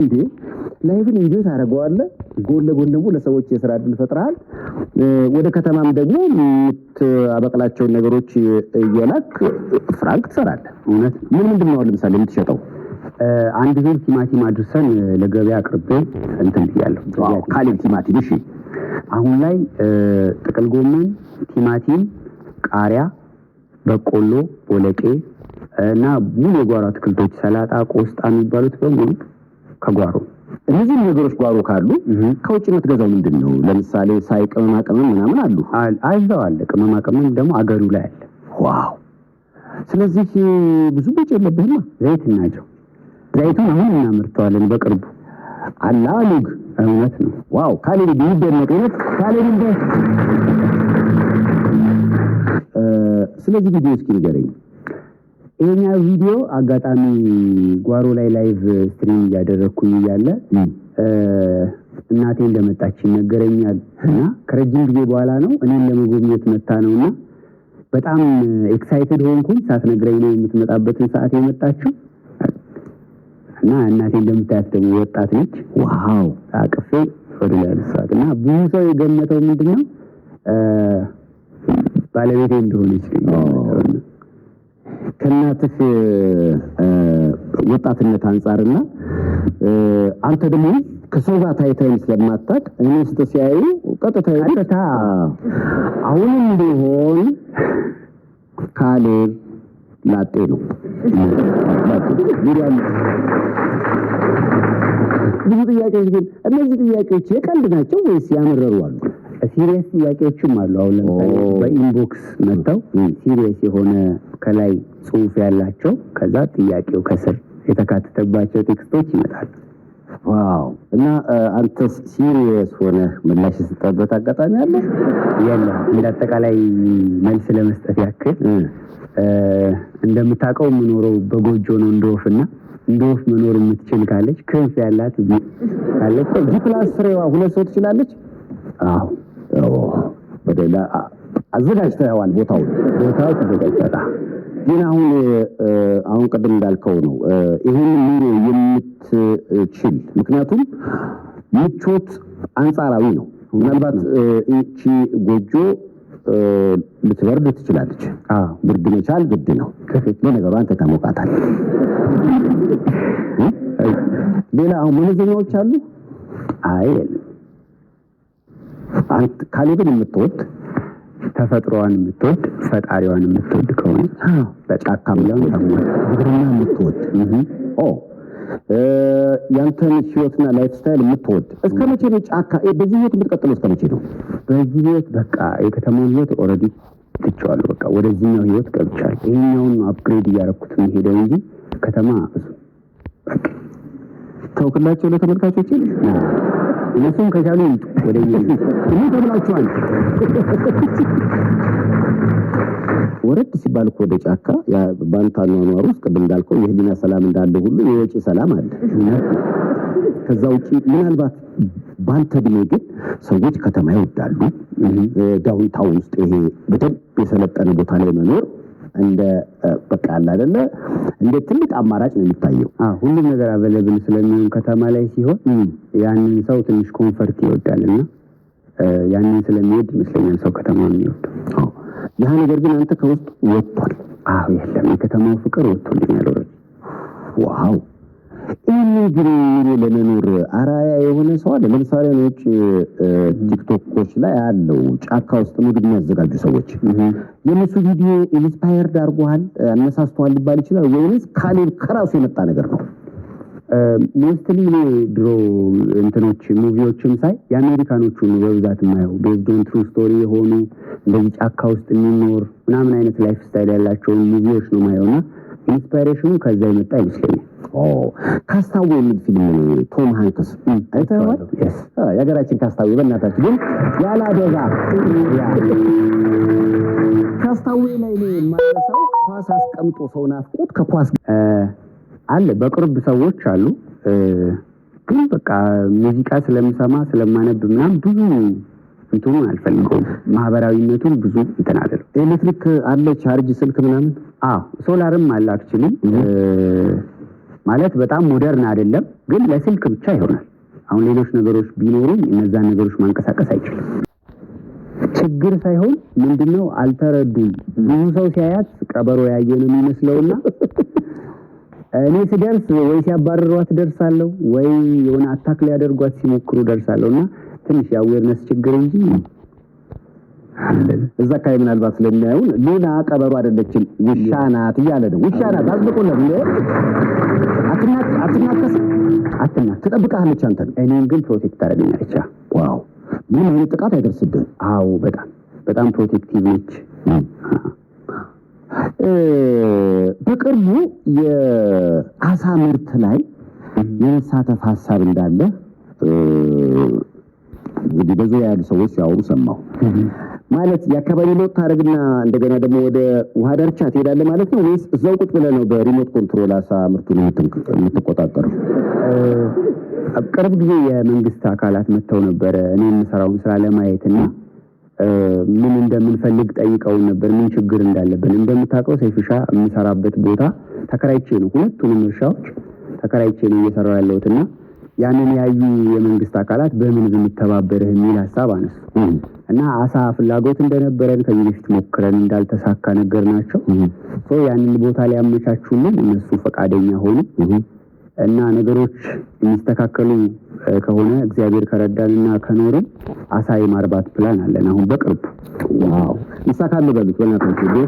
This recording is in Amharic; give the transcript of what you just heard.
እንዴ life ን enjoy ታደርገዋለህ። ጎን ለጎን ደግሞ ለሰዎች የስራ እድል ፈጥረሃል። ወደ ከተማም ደግሞ የምታበቅላቸውን ነገሮች እየላክ ፍራንክ ትሰራለህ። እውነት ነው። ምን ምንድን ነው አሁን ለምሳሌ የምትሸጠው? አንድ ዙር ቲማቲም አድርሰን ለገበያ አቅርቤ እንትን ብያለሁ። Wow፣ ካሌብ ቲማቲም። እሺ። አሁን ላይ ጥቅል ጎመን፣ ቲማቲም፣ ቃሪያ፣ በቆሎ፣ ቦለቄ እና ሙሉ የጓሮ አትክልቶች ሰላጣ፣ ቆስጣ የሚባሉት በሙሉ ከጓሮ። እነዚህ ነገሮች ጓሮ ካሉ ከውጭ የምትገዛው ምንድን ነው? ለምሳሌ ሳይ ቅመማ ቅመም ምናምን አሉ። አዛው አለ። ቅመማ ቅመም ደግሞ አገሩ ላይ አለ። Wow። ስለዚህ ብዙ ወጪ የለብህማ። ዘይት እና ጨው። ዘይቱን አሁን እናመርተዋለን በቅርቡ። አላ ሉግ። እውነት ነው። Wow፣ ካሌብ የሚደነቅ እውነት ካሌብ እንደ ስለዚህ ቪዲዮ እስኪ ንገረኝ። ይሄኛው ቪዲዮ አጋጣሚ ጓሮ ላይ live stream እያደረግኩኝ እያለ እናቴ እንደመጣች ይነገረኛል እና ከረጅም ጊዜ በኋላ ነው እኔን ለመጎብኘት መታ ነውና በጣም excited ሆንኩኝ። ሳትነግረኝ ነው የምትመጣበትን ሰዓት የመጣችው እና እናቴ እንደምታያት ደግሞ ወጣት ነች። Wow። አቅፌ ወደ ላይ አነሳኋት እና ብዙ ሰው የገመተው ምንድነው ባለቤቴ እንደሆነች ነው የገመተው። ከእናትህ ወጣትነት አንጻርና አንተ ደግሞ ከሰው ጋር ታይተህም ስለማታውቅ እንስት ሲያዩ ቀጥታ ይሉት ቀጥታ። አሁንም ቢሆን ካሌብ ላጤ ነው። ላጤ ሚዲያ ብዙ ጥያቄዎች ግን እነዚህ ጥያቄዎች የቀልድ ናቸው ወይስ ያመረሩ አሉ? Serious ጥያቄዎችም አሉ። አሁን ለምሳሌ በ inbox መጥተው serious የሆነ ከላይ ጽሁፍ ያላቸው ከዛ ጥያቄው ከስር የተካተተባቸው text ኦች ይመጣሉ። Wow፣ እና አንተስ serious ሆነህ ምላሽ የሰጠበት አጋጣሚ አለ? የለም። እንደ አጠቃላይ መልስ ለመስጠት ያክል እንደምታውቀው የምኖረው በጎጆ ነው እንደ ወፍና እንደ ወፍ መኖር የምትችል ካለች፣ ክንፍ ያላት ካለች። G+3 ዋ ሁለት ሰው ትችላለች? አዎ። በሌላ አዘጋጅተኸዋል ቦታውን። ቦታው ተዘጋጅቷል። ግን አሁን ቅድም እንዳልከው ነው ይህን ኑሮ የምትችል፣ ምክንያቱም ምቾት አንጻራዊ ነው። ምናልባት ይቺ ጎጆ ልትበርድ ትችላለች። ብርድ መቻል ግድ ነው። ለነገሩ አንተ ታሞቃታል። ሌላ አሁን መመዘኛዎች አሉ? አይ፣ የለም። አንተ ካሌብን የምትወድ ተፈጥሮዋን የምትወድ፣ ፈጣሪዋን የምትወድ ከሆነ በጫካ የምትወድ፣ ግብርና የምትወድ፣ ኦ ያንተን ህይወትና lifestyle የምትወድ። እስከ መቼ ነው ጫካ በዚህ ህይወት የምትቀጥለው? እስከ መቼ ነው? በዚህ ህይወት በቃ የከተማውን ህይወት already ትቼዋለሁ። በቃ ወደዚህኛው ህይወት ገብቻለሁ። ይሄኛውን upgrade እያደረኩት የሚሄደው እንጂ ከተማ ብዙ በቃ። ተውክላቸው ለተመልካቾች። እነሱም ከቻሉ ይምጡ ወደ እኛ። እኔ ተብላችኋል። ወረድ ሲባል እኮ ወደ ጫካ በአንተ አኗኗር ውስጥ ቅድም እንዳልከው የህሊና ሰላም እንዳለ ሁሉ የወጪ ሰላም አለ። ከዛ ውጪ ምናልባት በአንተ እድሜ ግን ሰዎች ከተማ ይወዳሉ። Downtown ውስጥ ይሄ በደንብ የሰለጠነ ቦታ ላይ መኖር እንደ በቃ አለ አይደለ እንደ ትልቅ አማራጭ ነው የሚታየው። አዎ፣ ሁሉም ነገር available ስለሚሆን ከተማ ላይ ሲሆን ያንን ሰው ትንሽ comfort ይወዳል እና ያንን ስለሚወድ ይመስለኛል ሰው ከተማ የሚወደው። አዎ። ያ ነገር ግን አንተ ከውስጥ ወጥቷል። አዎ፣ የለም፣ የከተማው ፍቅር ወጥቶልኛል already። Wow፣ ይህንን ግን ኑሮ ለመኖር አራያ የሆነ ሰው አለ? ለምሳሌ ውጭ ቲክቶኮች ላይ አለው ጫካ ውስጥ ምግብ የሚያዘጋጁ ሰዎች፣ የእነሱ ቪዲዮ inspired አድርጎሃል፣ አነሳስተዋል ሊባል ይችላል ወይንስ ካሌብ ከራሱ የመጣ ነገር ነው? Mostly እኔ ድሮ እንትኖች movie ዎችም ሳይ የአሜሪካኖቹ ነው በብዛት የማየው። Based on true story የሆኑ እንደዚህ ጫካ ውስጥ የሚኖር ምናምን አይነት lifestyle ያላቸውን movie ዎች ነው የማየው እና inspiration ኑ ከዛ የመጣ ይመስለኛል። ኦ፣ Cast Away የሚል ፊልም ነው፣ ቶም ሃንክስ አይተኸዋል? Yes. የሀገራችን Cast Away በእናታችሁ ግን ያለ አደጋ። Cast Away ላይ እኔ የማረሳው ኳስ አስቀምጦ ሰው ናፍቆት ከኳስ አለ፣ በቅርብ ሰዎች አሉ። ግን በቃ ሙዚቃ ስለምሰማ ስለማነብ ምናምን ብዙ እንትኑን አልፈልገውም። ማህበራዊነቱን ብዙ እንትን አልልም። ኤሌክትሪክ አለ ቻርጅ ስልክ ምናምን? አዎ፣ ሶላርም አለ actually። ማለት በጣም modern አይደለም፣ ግን ለስልክ ብቻ ይሆናል። አሁን ሌሎች ነገሮች ቢኖሩኝ እነዛን ነገሮች ማንቀሳቀስ አይችልም። ችግር ሳይሆን ምንድነው አልተረዱም። ብዙ ሰው ሲያያት ቀበሮ ያየ ነው የሚመስለውና እኔ ስደርስ ወይ ሲያባርሯት ደርሳለሁ ወይ የሆነ attack ሊያደርጓት ሲሞክሩ ደርሳለሁ እና ትንሽ የ awareness ችግር እንጂ። እዛ አካባቢ ምናልባት ስለሚያዩን ሉና ቀበሮ አይደለችም ውሻ ናት እያለ ነው። ውሻ ናት፣ አጽድቁለት። እንዴ፣ አትናከስም? አትናከስም። ትጠብቅሃለች አንተን። እኔን ግን protect ታደርገኛለች። Wow፣ ምንም አይነት ጥቃት አይደርስብህም። አዎ፣ በጣም በጣም protective ነች። በቅርቡ የአሳ ምርት ላይ የመሳተፍ ሀሳብ እንዳለ እንግዲህ በዙሪያ ያሉ ሰዎች ሲያወሩ ሰማሁ። ማለት የአካባቢ ለውጥ ታደርግና እንደገና ደግሞ ወደ ውሃ ዳርቻ ትሄዳለህ ማለት ነው ወይስ እዛው ቁጭ ብለህ ነው በ remote control አሳ ምርቱን የምትቆጣጠረው? ቅርብ ጊዜ የመንግስት አካላት መጥተው ነበረ እኔ የምሰራውን ስራ ለማየት እና ምን እንደምንፈልግ ጠይቀውን ነበር፣ ምን ችግር እንዳለብን። እንደምታውቀው ሰይፍሻ፣ የምሰራበት ቦታ ተከራይቼ ነው፣ ሁለቱንም እርሻዎች ተከራይቼ ነው እየሰራው ያለሁት እና ያንን ያዩ የመንግስት አካላት በምን ብንተባበርህ የሚል ሀሳብ አነሱ እና አሳ ፍላጎት እንደነበረን፣ ከዚህ በፊት ሞክረን እንዳልተሳካ ነገር ናቸው። So ያንን ቦታ ሊያመቻቹልን እነሱ ፈቃደኛ ሆኑ እና ነገሮች የሚስተካከሉ ከሆነ፣ እግዚአብሔር ከረዳንና ከኖርን አሳ የማርባት ፕላን አለን አሁን በቅርቡ። Wow፣ ይሳካል በሉት በእናታችሁ።